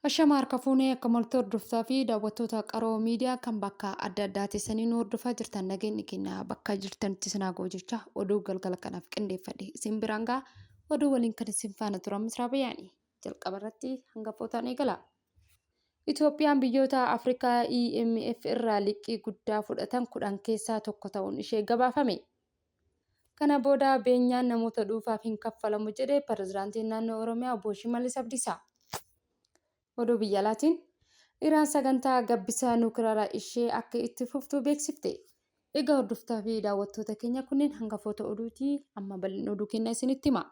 Ashama harka fuunee akka moltee hordoftaa fi daawwattoota Qaroo Miidiyaa kan bakka adda addaa teessanii nu hordofaa jirtan, nageenyi keenya bakka jirtanitti isin haa ga'u jecha, oduu galgala kanaaf qindeeffadhe isin biraan ga'a. Oduu waliin kan isin faana turan Misraa Bayyaani. Jalqaba irratti hangafootaan eegala. Itoophiyaan biyyoota Afrikaa IMF irraa liqii guddaa fudhatan 10 keessaa tokko ta'uun ishee gabaafame. Kana booda beenyaan namoota dhuunfaaf hin kaffalamu jedhe Pirezidaantiin Naannoo Oromiyaa Obbo Shimallis Abdiisaa. Oduu biyya alaatiin, Iraan sagantaa gabbisa nukilaraa ishee akka itti fuftu beeksifte. Egaa hordoftaa fi daawwattoota keenya, kunneen hangafoota oduuti. Amma bal'ina oduu keenya isinitti hima.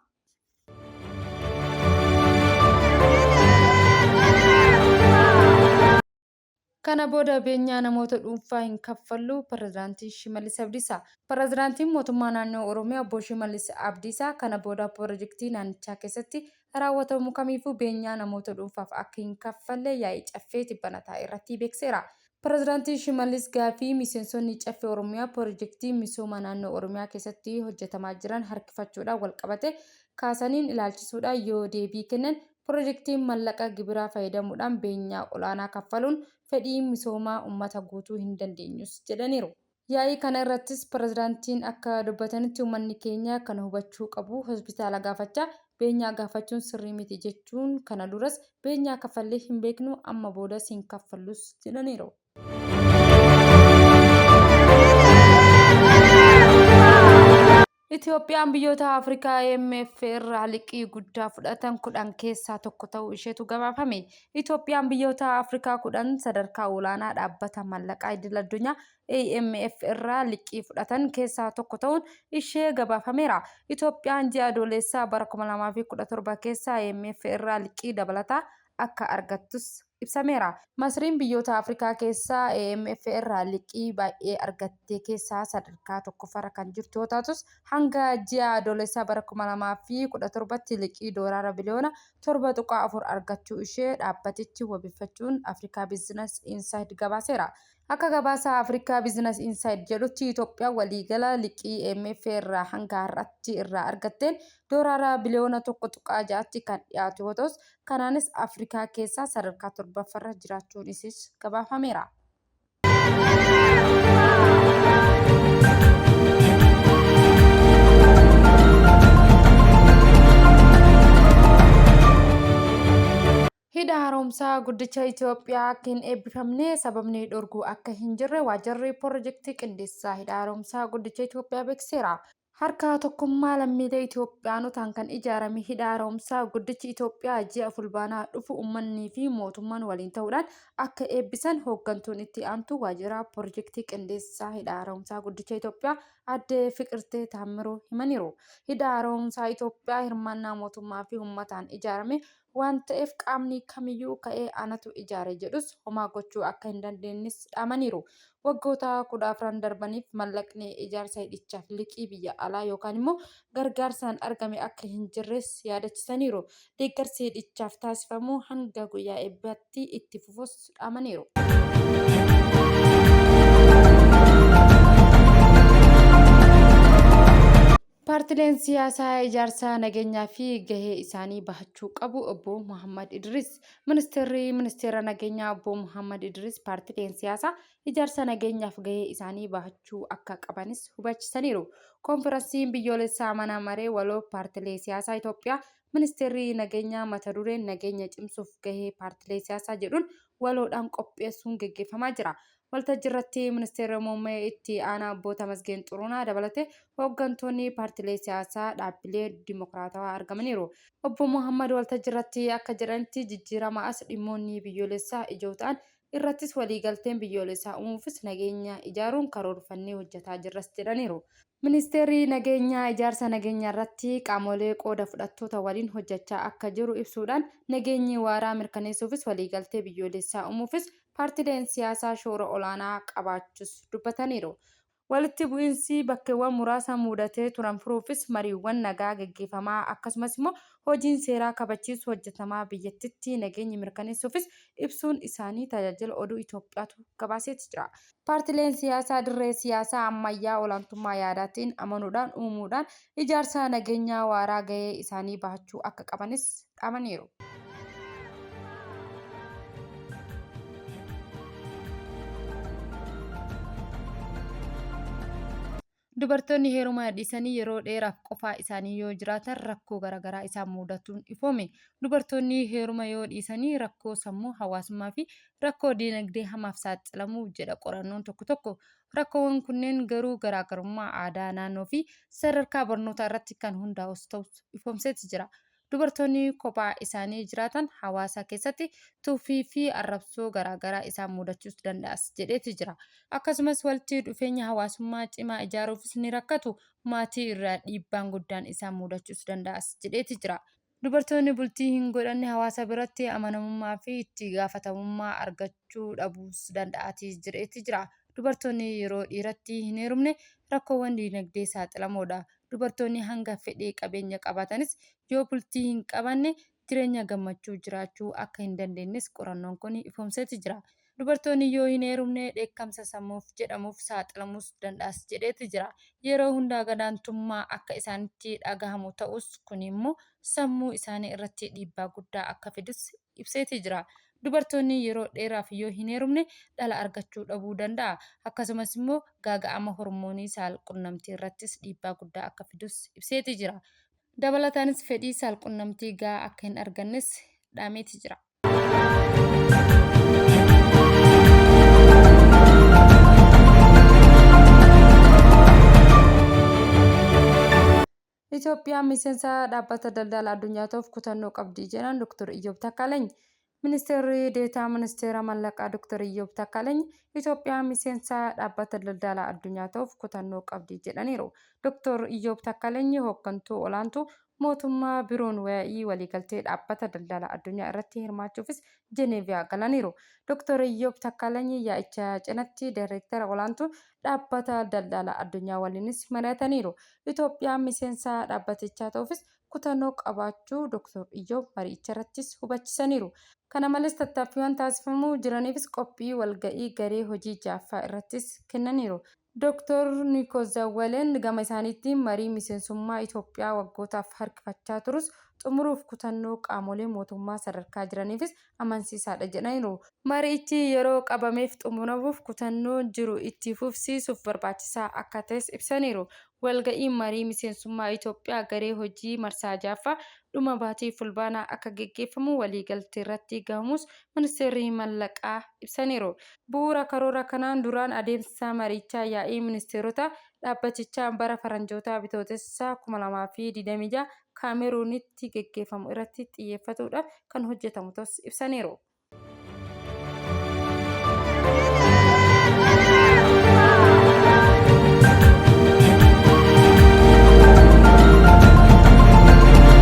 Kana booda beenyaa namoota dhuunfaa hin kaffallu, Pirezidaantii Shimallis Abdiisaa. Pirezidaantiin Mootummaa Naannoo Oromiyaa Obbo Shimallis Abdiisaa kana booda pirojektii naannichaa keessatti raawwatamu kamiifuu beenyaa namoota dhuunfaaf akka hin kaffalle yaa'ii Caffee tibbana taa'e irratti beekseera. Pirezidaantii Shimallis gaaffii miseensonni Caffee Oromiyaa pirojektii misooma naannoo Oromiyaa keessatti hojjetamaa jiran harkifachuudhaan walqabatee kaasaniin ilaalchisuudhaan yoo deebii kennan, Pirojektiin mallaqa gibiraa fayyadamuudhaan beenyaa ol'aanaa kaffaluun fedhii misoomaa ummata guutuu hin dandeenyus jedhaniiru. Yaa'ii kana irrattis pirezidaantiin akka dubbatanitti, ummanni keenya kan hubachuu qabu hospitaala gaafachaa beenyaa gaafachuun sirrii miti jechuun, kana duras beenyaa kaffallee hin beeknu, amma boodas hin kaffallus jedhaniiru. Itoophiyaan biyyoota Afrikaa IMF irraa liqii guddaa fudhatan 10 keessaa tokko ta'uu isheetu gabaafame. Itoophiyaan biyyoota Afrikaa 10 sadarkaa olaanaa dhaabbata maallaqaa idil addunyaa IMF irraa liqii fudhatan keessaa tokko ta'uun ishee gabaafameera. Itoophiyaan ji'a Adoolessaa bara 2017 keessa IMF irraa liqii dabalataa akka argattus ibsameera. Masriin biyyoota Afrikaa keessaa IMF irraa liqii baay'ee argatte keessaa sadarkaa tokkoffaarra kan jirtu yoo taatus, hanga ji'a Adoolessaa bara 2017tti liqii doolaara biliyoona 7.4 argachuu ishee dhaabbatichi wabeeffachuun Africa Business Insight gabaaseera. Akka gabaasa Africa Business Insight jedhutti, Itoophiyaan waliigala liqii IMF irraa hanga har'aatti irraa argatteen doolaara biliyoona 1.6tti kan dhiyaatu yoo ta'us, kanaanis Afrikaa keessaa sadarkaa torbaffarra jiraachuun isiis gabaafameera. Hidha Haaromsaa Guddicha Itoophiyaa akka hin eebbifamne sababni dhorgu akka hin jirre Waajjirri Pirojektii Qindeessaa Hidha Haaromsaa Guddicha Itoophiyaa beeksiseera. Harka tokkummaa lammiilee Itoophiyaanotaan kan ijaarame Hidha Haaromsaa Guddichi Itoophiyaa ji'a Fulbaanaa dhufu ummannii fi mootummaan waliin ta'uudhaan akka eebbisan Hooggantuun Itti Aantuu Waajjira Pirojektii Qindeessaa Hidha Haaromsaa Guddicha Itoophiyaa Aadde Fiqirtee Taammiruu himaniiru. Hidha Haaromsaa Itoophiyaa hirmaannaa mootummaa fi ummataan ijaarame waan ta'eef qaamni kamiyyuu ka'ee anatu ijaare jedhus homaa gochuu akka hin dandeenyes dhaamaniiru. Waggoota 14n darbaniif mallaqni ijaarsa hidhichaaf liqii biyya alaa yookaan immoo gargaarsaan argame akka hin jirres yaadachisaniiru. Deeggarsi hidhichaaf taasifamu hanga guyyaa eebbaatti itti fufus dhaamaniiru. Paartileen siyaasaa ijaarsa nageenyaa fi gahee isaanii bahachuu qabu Obbo Muhammad Idris. Ministeerri Ministeera Nageenyaa Obbo Muhammad Idris paartileen siyaasaa ijaarsa nageenyaaf gahee isaanii bahachuu akka qabanis hubachisaniiru. Koonfiransiin biyyoolessaa mana maree waloo paartilee siyaasaa Itoophiyaa Ministeerri Nageenyaa mata dureen nageenya cimsuuf gahee paartilee siyaasaa jedhuun waloodhaan qopheessuun geggeeffamaa jira. Waltajjiirratti Ministeerri Muummee Itti Aanaa Obbo Tamasgeen Xurunaa dabalatee hooggantoonni paartilee siyaasaa dhaabbilee dimokiraatawaa argamaniiru. Obbo Mohaammad waltajjiirratti akka jedhanitti, jijjiiramaa as dhimmoonni biyyoolessaa ijoo ta'an irrattis waliigalteen biyyoolessaa uumuufis nageenya ijaaruun karoorfannee hojjetaa jirras jedhaniiru. Ministeerri Nageenyaa ijaarsa nageenyaarratti qaamolee qooda fudhattoota waliin hojjechaa akka jiru ibsuudhaan, nageenyi waaraa mirkaneessuufis waliigaltee biyyoolessaa uumuufis paartileen siyaasaa shoora olaanaa qabaachuus dubbataniiru. Walitti bu'iinsi bakkeewwan muraasa muudatee turan furuufis mariiwwan nagaa geggeefamaa akkasumas immoo hojiin seeraa kabachiisuu hojjetamaa biyyattitti nageenyi mirkaneessuufis ibsuun isaanii Tajaajila Oduu Itoophiyaatu gabaaseeti jira. Paartileen siyaasaa dirree siyaasaa ammayyaa olaantummaa yaadaatiin amanuudhaan uumuudhaan ijaarsa nageenyaa waaraa gahee isaanii bahachuu akka qabanis dhaamaniiru. Dubartoonni heeruma dhiisanii yeroo dheeraaf qofaa isaanii yoo jiraatan rakkoo garaagaraa isaan mudatuun ifoome. Dubartoonni heeruma yoo dhiisanii rakkoo sammuu, hawaasummaa fi rakkoo diinagdee hamaaf saaxilamu jedha qorannoon tokko tokko. Rakkoowwan kunneen garuu garaagarummaa aadaa, naannoo fi sadarkaa barnootaa irratti kan hundaa'us ta'us ifoomseeti jira. Dubartoonni kophaa isaanii jiraatan hawaasa keessatti tuffii fi arrabsoo garaagaraa isaan mudachuus danda'as jedheeti jira. Akkasumas walitti dhufeenya hawaasummaa cimaa ijaaruufis ni rakkatu, maatii irraa dhiibbaan guddaan isaan mudachuus danda'as jedheeti jira. Dubartoonni bultii hin godhanne hawaasa biratti amanamummaa fi itti gaafatamummaa argachuu dhabuus danda'aati jedheeti jira. Dubartoonni yeroo dhiiratti hin heerumne rakkoowwan diinagdee saaxilamoodha. Dubartoonni hanga fedhe qabeenya qabaatanis yoo bultii hin qabaanne jireenya gammachuu jiraachuu akka hin dandeenyes qorannoon kun ifoomseeti jira. Dubartoonni yoo hin heerumne dheekkamsa sammuuf jedhamuuf saaxilamuus danda'as jedheeti jira. Yeroo hundaa gadaantummaa akka isaanitti dhagahamu ta'us kun immoo sammuu isaanii irratti dhiibbaa guddaa akka fidus ibseeti jira. Dubartoonni yeroo dheeraaf yoo hin heerumne dhala argachuu dhabuu danda'a. Akkasumas immoo gaaga'ama hormoonii saal-qunnamtii irrattis dhiibbaa guddaa akka fidus ibseeti jira. Dabalataanis fedhii saal-qunnamtii gahaa akka hin argannes dhaameeti jira. Itoophiyaan miseensa Dhaabbata Daldala Addunyaa ta'uuf kutannoo qabdi jedhan Dr. Iyyoob Takkaalany. Ministeerri Deetaa Ministeera Mallaqaa Dr. Iyyoob Takkaalany Itoophiyaan miseensa Dhaabbata Daldala Addunyaa ta'uuf kutannoo qabdi jedhaniiru. Dr. Iyyoob Takkaalany hooggantuu olaantuu mootummaa biroon waa'ii waliigaltee Dhaabbata Daldala Addunyaa irratti hirmaachuufis Jeneeviyaa galaniiru. Dr. Iyyoob Takkaalany yaa'icha cinatti Daayireektara olaantuu Dhaabbata Daldala Addunyaa waliinis mari'ataniiru. Itoophiyaan miseensa dhaabbatichaa ta'uufis kutannoo qabaachuu Doktar Iyyoob mari'icharrattis hubachisaniiru. Kana malees tattaaffiiwwan taasifamuu jiraniifis qophii walga'ii garee hojii 6ffaa irrattis kennaniiru. Doktar Niikoos Zawwaleen gama isaaniitiin marii miseensummaa Itoophiyaa waggootaaf harkifachaa turus xumuruuf kutannoo qaamolee mootummaa sadarkaa jiraniifis amansiisaadha jedhaniiru. Mari'ichi yeroo qabameef xumuramuuf kutannoo jiru itti fufsiisuuf barbaachisaa akka ta'es ibsaniiru. Walga'iin marii miseensummaa Itoophiyaa garee hojii marsaa 6ffaa dhuma baatii Fulbaanaa akka geggeeffamu waliigalteerratti gahamuus Ministeerri Mallaqaa ibsaniiru. Bu'uura karoora kanaan duraan adeemsa mariichaa yaa'ii ministeerota dhaabbatichaa bara Faranjootaa Bitootessa 2026 Kaameruunitti geggeeffamu irratti xiyyeeffatuudhaan kan hojjetamu ta'uus ibsaniiru.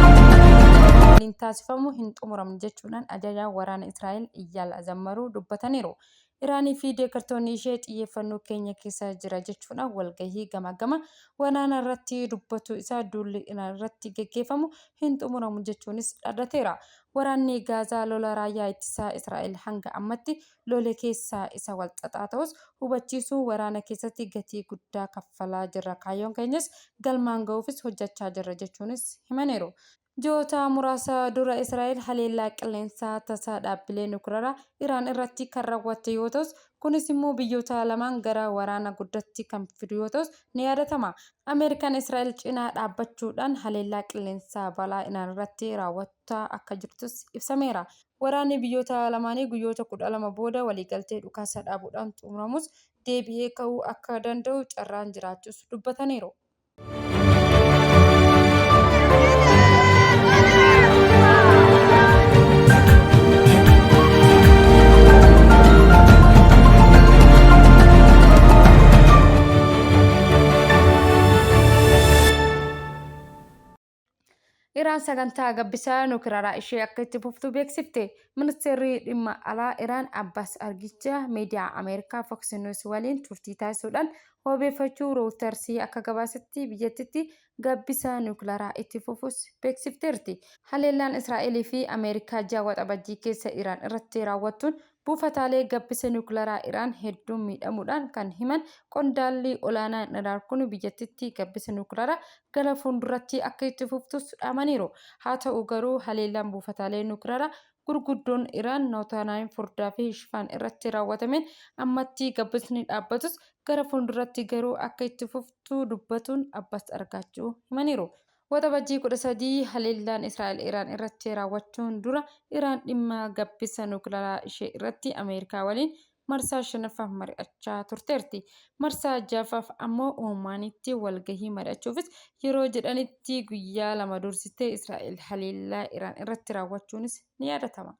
waliin taasifamu hin xumuramne jechuudhaan ajajaan waraana Israa'el Iyyaal Azammaruu dubbataniiru. Iraanii fi deeggartoonni ishee xiyyeeffannoo keenya keessa jira jechuudhaan walgahii gamaaggama waraanaa irratti dubbatuu isaa duulli Iraan irratti geggeeffamu hin xumuramu jechuunis dhaadateera. Waraanni Gaazaa lola raayyaa ittisaa Israa'el hanga ammatti lole keessaa isa walxaxaa ta'us hubachiisuun waraana keessatti gatii guddaa kaffalaa jirra kaayyoon keenyas galmaan gahuufis hojjechaa jirra jechuunis himaniiru. Ji'oota muraasa dura Israa'el haleellaa qilleensaa tasaa dhaabbilee nukularaa Iraan irratti kan rawwatte yoo ta'us, kunis immoo biyyoota lamaan gara waraana guddatti kan fidu yoo ta'us ni yaadatama. Ameerikaan Israa'el cinaa dhaabbachuudhaan haleellaa qilleensaa balaa Iraan irratti raawwattaa akka jirtus ibsameera. Waraanni biyyoota lamaanii guyyoota 12 booda waliigaltee dhukaasa dhaabuudhaan xumuramus deebi'ee ka'uu akka danda'u carraan jiraachuus dubbataniiru. Iraan sagantaa gabbisa nukilaraa ishee akka itti fuftu beeksifte. Ministeerri dhimma alaa Iraan Abbaas Argicha miidiyaa Ameerikaa Fox News waliin turtii taasisuudhaan wabeeffachuu Reuters akka gabaasetti biyyattitti gabbisa nukilaraa itti fufuus beeksifteerti. Haleellaan Israa'elii fi Ameerikaa ji'a Waxabajjii keessa Iraan irratti raawwattuun Buufataalee gabbisa niwukilaraa Iraan hedduun miidhamuudhaan kan himan qondaalli olaanaan Iraan kun biyyattitti gabbisa niwukilaraa gara fuulduratti akka itti fuftus dhaamaniiru. Haa ta'u garuu haleellaan buufataalee niwukilaraa gurguddoon Iraan Nootaanaayim Furdaa fi Ishfaan irratti raawwatameen ammatti gabbisni dhaabbatus gara fuulduratti garuu akka itti fuftu dubbatuun Abbaas Argaachuu himaniiru. Waxabajjii 13 haleellaan Israa'el Iraan irratti raawwachuun dura Iraan dhimma gabbisa niwukilaraa ishee irratti Ameerikaa waliin marsaa shanaffaaf mari'achaa turteerti. Marsaa ja'affaaf ammoo Oomaanitti walgahii mari'achuufis yeroo jedhanitti guyyaa lama dursitee Israa'el haleellaa Iraan irratti raawwachuunis ni yaadatama.